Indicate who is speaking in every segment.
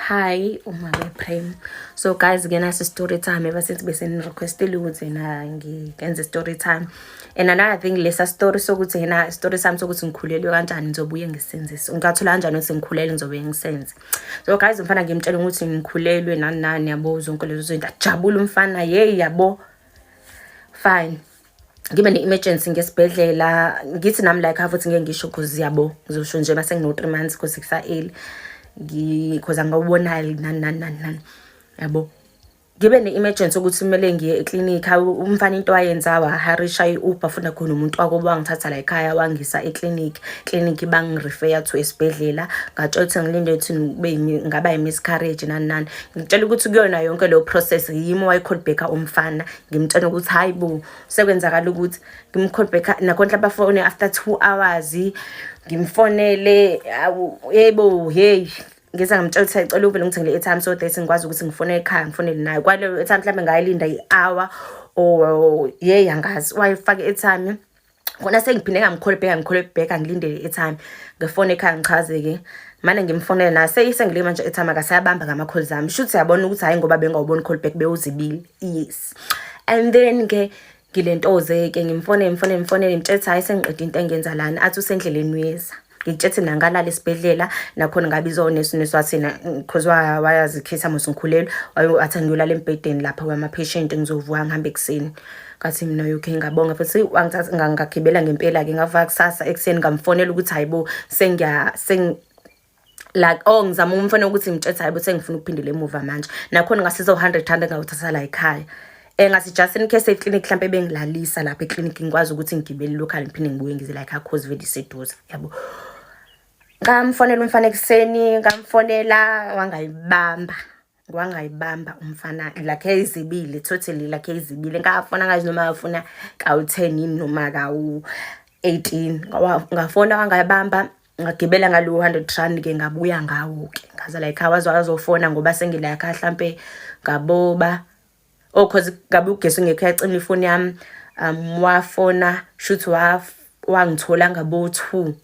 Speaker 1: Hi, uma bePrem. So guys, ke nasi story time ever since bese ni-requestile ukuthi na ngenze story time. And another thing, lesa story sokuthi yena story sami sokuthi ngikhulelwe kanjani, ngizobuye ngisenze. Ngathola kanjani ukuthi ngikhulelwe, ngizobuye ngisenze. So guys, umfana ngimtshela ukuthi ngikhulelwe nani nani, yabo, zonke lezo zinto. Ajabula umfana, hey, yabo. Fine. Ngibe ne-emergency ngesibhedlela, ngithi nami like futhi ngeke ngisho cause, yabo, ngizosho nje mase ngino 3 months cause kusa-early, cause angawubonayo nani nani nani nani, yabo. Ngibe ne-emergency ukuthi kumele ngiye eklinikhi. Umfana into ayenza, waharisha i-Uber, funa khona umuntu wakubo, wangithatha la ekhaya, wangisa eklinikhi. Klinikhi bangi-refer to esibhedlela. Ngatshela ukuthi ngilinde ukuthi kube ngaba i-miscarriage nani nani. Ngitshela ukuthi kuyona yonke leyo process yimi wayi-call back umfana, ngimtshela ukuthi hayi bo, sekwenzakala ukuthi ngim-call back nakhona mhlawumbe afone after 2 hours ngimfonele. Yebo, hey, ngize ngamtshela ukuthi cela uvele ngithengele i-airtime so that ngikwazi ukuthi ngifone ekhaya, ngifonele naye kwaleyo airtime. Mhlawumbe ngayilinda i-hour or yeyi, angazi, wayefaka i-airtime khona. Sengiphinde ngam-call back, ngi-call back, ngilindele i-airtime, ngifone ekhaya, ngichaze-ke mane ngimfonele naye seyisengile manje airtime, akasayabamba ngama-calls ami. Shuthi yabona ukuthi hhayi, ngoba bengawuboni call back, bewuzibile. Yes, and then-ke ngilentoze-ke, ngimfonele, ngimfonele, ngimfonele, ngimtshela ukuthi hhayi, sengiqede into engenza lana. Athi usendleleni uyeza. Ngitshela mina ngalala esibhedlela nakhona, ngabizwa unesi, unesi wathi cause wayazi ikhesi yami ngikhulelwe, wathi ngiyolala embhedeni lapha kwama-patient, ngizovuka ngihambe ekuseni. Ngathi mina okay, ngabonga futhi. Wangithatha, ngagibela ngempela-ke, ngavuka kusasa ekuseni, ngamfonela ukuthi hayi bo, sengiya seng like, oh, ngizama ukumfonela ukuthi ngimtshele hayi bo, sengifuna ukuphindela emuva manje. Nakhona ngasiza u-100 rand engawuthatha la ekhaya, ngathi just in case eklinikhi mhlawumbe bengilalisa lapha eklinikhi, ngikwazi ukuthi ngigibele local, ngiphinde ngibuye ngize la ekhaya cause vele iseduze, yabo. Ngamfonela umfana ekuseni, ngamfonela, wangayibamba, wangayibamba umfana, like ezibile totally, like ezibile. Ngafona ngazi noma ngafona kawu-10 yini noma kawu-18, ngafona wangayibamba. Ngagibela ngalo 100 rand ke, ngabuya ngawo-ke, ngaza la ekhaya. Waze wazofona ngoba sengila ekhaya hlampe ngaboba, oh, cause ngabe ugesi ungekho, yacima ifoni yami. Wafona shuthi wangithola ngabo-2,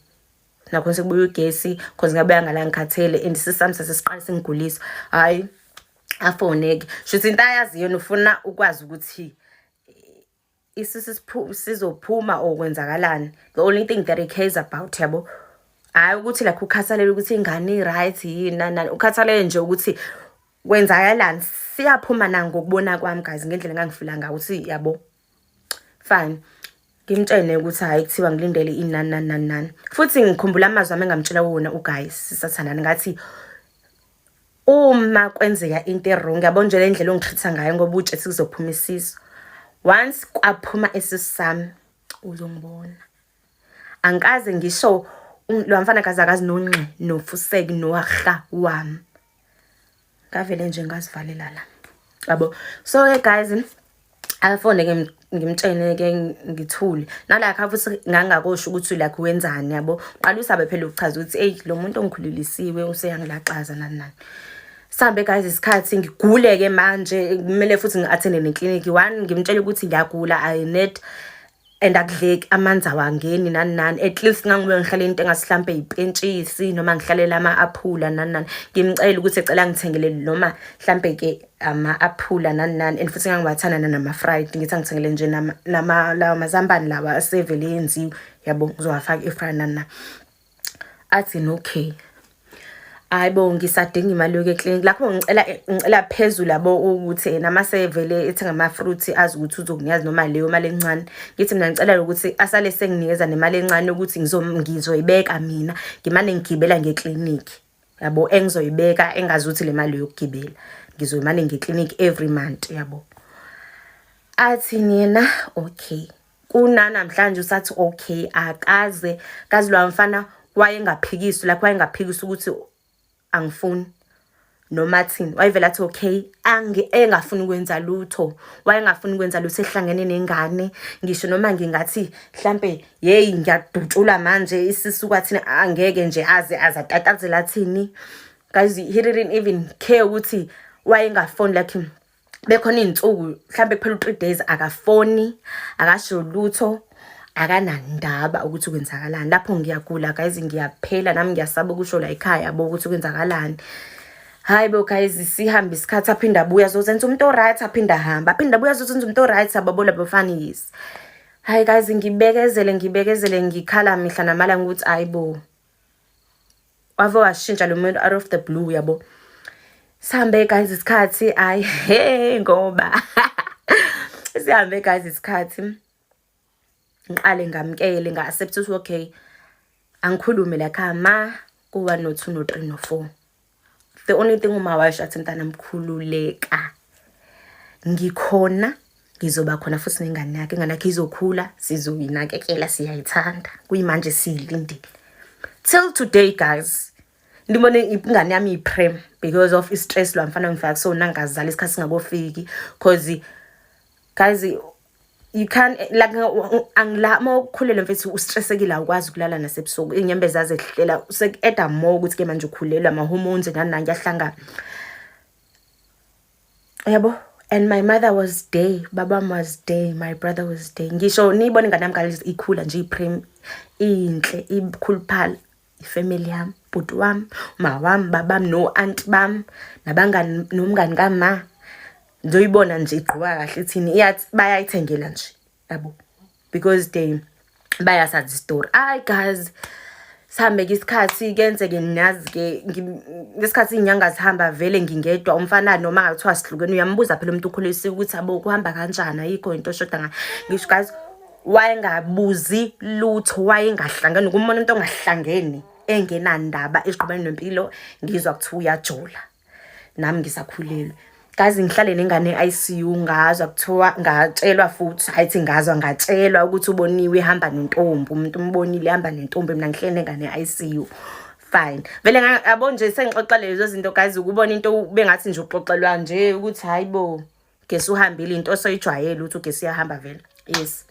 Speaker 1: nakhona sekubuya ugesi cause ngabuya ngala ngikhathele and sisami sasesiqale sengigulisa. Hhayi, afone-ke, shuthi into ayaziyo yena ufuna ukwazi ukuthi isisu sizophuma or kwenzakalani. The only thing that he cares about, yabo, hhayi ukuthi like ukhathalele ukuthi ingane i-right yini nani nani, ukhathalele nje ukuthi kwenzakalani, siyaphuma na. Ngokubona kwami guys, ngendlela engangifila ngayo ukuthi, yabo, fine. Ngimtshene ukuthi hhayi, kuthiwa ngilindele ini nani nani nani nani. Futhi ngikhumbula amazwi ami engamtshela wona u-guys sisathandana, ngathi uma kwenzeka into e-wrong, yabo nje le ndlela ongi-treat-a ngayo, ngoba utshethi kuzophuma isisu, once kwaphuma isisu sami uzongibona. Angikaze ngisho lo mfana kaze akazi nonxe nofuseki nowaha wami. Ngavele nje ngazivalela la, yabo. So-ke guys, afone-ke, ngimtshene-ke, ngithule nalakha futhi ngangakosho ukuthi like wenzani, yabo. Qala usabe phela ukuchaza ukuthi eyi, lo muntu ongikhululisiwe useyangilaxaza nani nani. Sihambe guys isikhathi, ngigule-ke manje, kumele futhi ngi-attende neklinikhi one. Ngimtshele ukuthi ngiyagula, I need and akudleki, amanzi awangeni nani nani. At least ngangibuye ngihlale into engathi hlampe ipentshisi noma ngihlalele ama-aphula nani nani. Ngimcela ukuthi ecela ngithengele noma hlampe-ke ama-aphula nani nani, and futhi ngangiwathanda nanama-fried. Ngithi angithengele nje lawa mazambane lawa asevele yenziwe, yabo, ngizowafaka e-fry nani nani. Athi no, okay. Hayi bo, ngisadinga imali yokuya eklinikhi. Lapho ngicela phezulu, yabo, ukuthi yena mase vele ethenga ama-fruit azi ukuthi uzokungiyazi noma leyo mali encane. Ngithi mina ngicela ukuthi asale senginikeza nemali encane ukuthi ngizoyibeka mina, ngimane ngigibela ngeklinikhi, yabo, engizoyibeka engazi ukuthi le mali yokugibela ngizoyimane ngeklinikhi every month, yabo. Athi yena okay. Kunanamhlanje usathi okay, akaze kazi lo mfana wayengaphikisi, like wayengaphikisi ukuthi angifuni noma athini, wayevele athi okay, engafuni ukwenza lutho, wayengafuni ukwenza lutho ehlangene nengane. Ngisho noma ngingathi mhlampe yeyi, ngiyadutshula manje isisu, kwathini, angeke nje aze atatazela athini. Guys, he didn't even care ukuthi wayengafoni, like bekhona iy'nsuku mhlampe kuphela u-3 days akafoni, akasho lutho, akanandaba ukuthi kwenzakalani. Lapho ngiyagula guys, ngiyaphela nami, ngiyasaba ukusho la ekhaya, yabo, ukuthi kwenzakalani. Hayi bo guys, sihambe isikhathi, aphinde abuya azozenza umuntu o-right, aphinde ahambe, aphinde abuya azozenza umuntu o-right, ababola bafana, yes. Hayi guys, ngibekezele, ngibekezele, ngikhala mihla namalanga ukuthi hayi bo, wave washintsha lo muntu out of the blue, yabo. Sihambe guys isikhathi, ayi he, ngoba sihambe guys isikhathi, ngiqale ngamkele, nga-accept ukuthi okay, angikhulume la ekhaya ma ku-1 no 2 no 3 no 4. The only thing uma washo athi, "Mntana, mkhululeka, ngikhona, ngizoba khona futhi nengane yakhe. Ingane yakhe izokhula, sizoyinakekela, siyayithanda." Kuyimanje siyilindile till today guys, ndibone ingane yami iyiprem because of i-stress lo mfana ngifaka kusona, ngazala isikhathi singakofiki, 'cause guys, you can like angila uma ukhulelwe mfethu, ustressekile, awukwazi ukulala nasebusuku, iy'nyembezi azehlela, seku-eda more ukuthi ke manje ukhulelwe, ama-hormones nani nani kuyahlangana, yabo. And my mother was there, baba was there, my brother was there. Ngisho niyibona ingane yami guys ikhula nje, iprem, inhle, ikhuluphala, ifamily yami, bhuti wami, uma wami, babami, no-aunty bami, nabangani, nomngani kama. Ngizoyibona nje igqoka kahle, ithini, iyathi bayayithengela nje, yabo, because they bayasazi isitori. Ayi guys, sihambe-ke isikhathi, kenzeke niyazi-ke ngesikhathi iy'nyanga zihamba vele ngingedwa. Umfana noma ngathiwa sihlukene, uyambuza phela umuntu ukhulisiwe ukuthi abo kuhamba kanjani, ayikho into oshoda ngayo. Ngisho guys, wayengabuzi lutho, wayengahlangene ukumbona umuntu ongahlangene, engenandaba eziqhubane nempilo. Ngizwa kuthiwa uyajola nami ngisakhulelwe guys, ngihlale nengane e-ICU. Ngazwa kuthiwa, ngatshelwa futhi, hayithi ngazwa, ngatshelwa ukuthi uboniwe ehamba nentombi, umuntu umbonile ehamba nentombi. Mina ngihlele nengane e-ICU, fine vele yabo nje sengixoxa lezo zinto guys, ukubona into bengathi nje uxoxelwa nje ukuthi hayi bo, gesi uhambile, into osoyijwayele ukuthi ugesi uyahamba vele. Yes,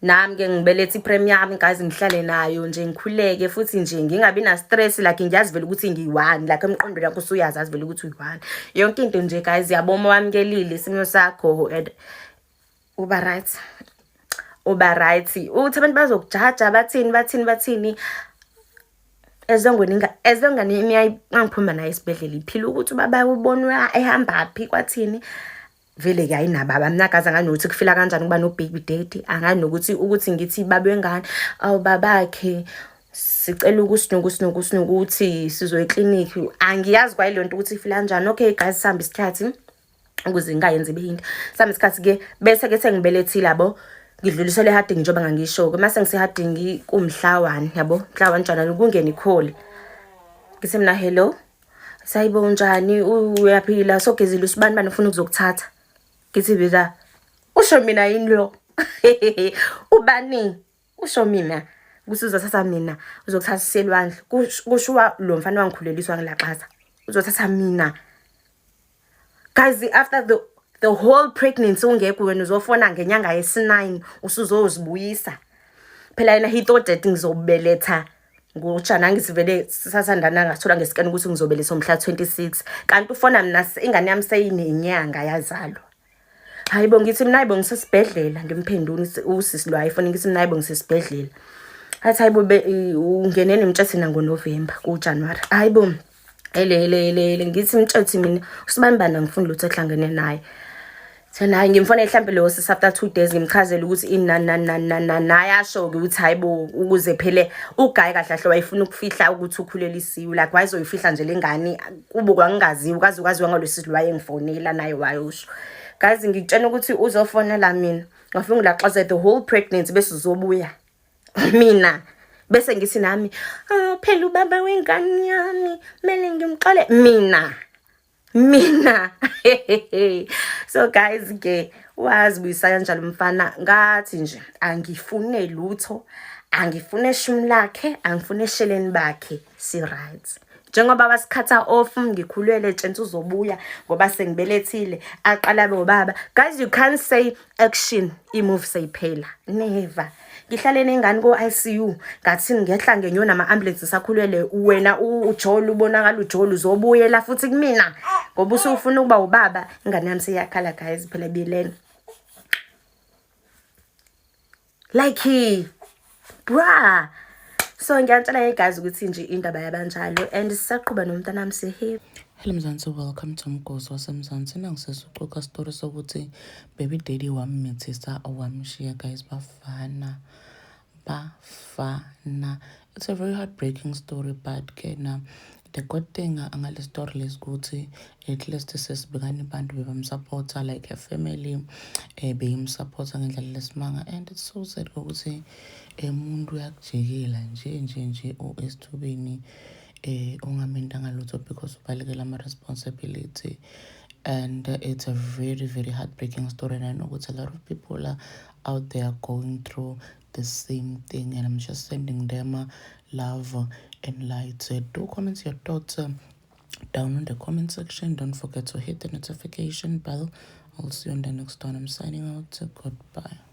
Speaker 1: nami-ke ngibelethe iprem yami guys, ngihlale nayo nje, ngikhuleke futhi nje, ngingabi na-stress, like ngiyazi vele ukuthi ngiyi-one, like emqondweni yakho usuyazi azi vele ukuthi uyi-one, yonke into nje guys, yabo. Uma wamukelile isimo sakho and uba right, uba right ukuthi abantu bazokujaja bathini, bathini, bathini, as long as long ngiphuma naye esibhedlela iphila, ukuthi ubaba ubonwe ehambaphi, kwathini, vele-ke ayinababa. Mina gazi angani nokuthi kufila kanjani ukuba no-baby daddy, angani nokuthi ukuthi ngithi baba wengane, awu babakhe, sicela ukuthi nokuthi nokuthi nokuthi sizoya eklinikhi, angiyazi kwayileyo nto ukuthi ifila kanjani. Okay guys, sihambe isikhathi ukuze ngingayenzi ibe yinto, sihambe isikhathi-ke, bese-ke sengibelethile, yabo, ngidluliselwe eHarding njengoba ngangisho-ke. Mase ngise-Harding kumhla 1, yabo, mhla 1 January, kungena i-call. Ngithi mina, "Hello." "Sayibo, unjani, uyaphila? Sogezile, usibani bani ufuna ukuzokuthatha." Ngithi mina, "Usho mina yini lo? Ubani usho mina ukuthi uzothatha mina, uzokuthatha selwandle?" Kushuwa lo mfana wangikhuleliswa ngilaxaza, uzothatha mina guys after the whole pregnancy ungekho, wena uzofona ngenyanga yesi-9 usuzozibuyisa. Phela yena he thought that ngizobeletha ngojana, angithi vele sasandana, ngathola ngesikani ukuthi ngizobeletha umhla 26, kanti ufona mina ingane yami seyinenyanga yazalwa. Hayi bo, ngithi mina, "Hayibo, ngisesibhedlela." Ngimphendula usisi lo ayifoni, ngithi mina, "Hayibo, ngisesibhedlela." Athi, "Hayibo, ungene nemtshathina ngoNovember kuJanuary." Hayibo, ele ele ele ele, ngithi mtshethi mina usibanibani, angifuni lutho ehlangene naye. Thena hayi, ngimfonele mhlampe lo sisi after 2 days, ngimchazele ukuthi ini nani nani nani nani nani. Naye asho-ke ukuthi hayi bo, ukuze phele uguy kahle kahle wayefuna ukufihla ukuthi ukhulelisiwe, like wayezoyifihla nje le ngane kubo, kwangingaziwa, kaze kwaziwa ngalosisi lo wayengifonela naye wayosho. Guys, ngikutshena ukuthi uzofonela mina ngafika ngilaxaze the whole pregnancy, bese uzobuya mina, bese ngithi nami, "Oh, phela ubaba wengane yami kumele ngimxole mina mina." So guys ke, wazibuyisa kanjalo umfana. Ngathi nje angifune lutho, angifune eshumi lakhe, angifune esheleni bakhe, si right njengoba wasikhatha off. Ngikhulelwe, tshentsa uzobuya ngoba sengibelethile, aqala abe ubaba. Guys, you can't say action, i-movie seyiphela, never. Ngihlale nengane ko-ICU, ngathi ngehla ngenyona nama-ambulance, sakhulelwe, wena ujola, ubonakala ujola, uzobuyela futhi kumina ngoba usufuna ukuba ubaba. Ingane yami seyakhala guys, phela bilena like, bruh. So So ngiyantshela guys ukuthi nje indaba yabanjalo and sisaqhuba nomntanami sihe.
Speaker 2: Hello Mzansi, welcome to Mgosi waseMzansi. Nangisisuxoxa story sokuthi baby daddy wammithisa, wamshiya guys, bafana bafana. It's a very heartbreaking story, but ke na the good thing ngale story lesi ukuthi at least sesibekane abantu bebamsupporta, like a family beyimsupporta ngendlela lesimanga, and it's so sad ukuthi umuntu uyakujikela nje nje nje esithubeni ungamendanga lutho because ubalekela ama-responsibility. And it's a very, very heartbreaking story, and I know ukuthi a lot of people are out there going through the same thing, and I'm just sending them love and light. Do comment your thoughts down in the comment section. Don't forget to hit the notification bell. I'll see you on the next one. I'm signing out. Goodbye.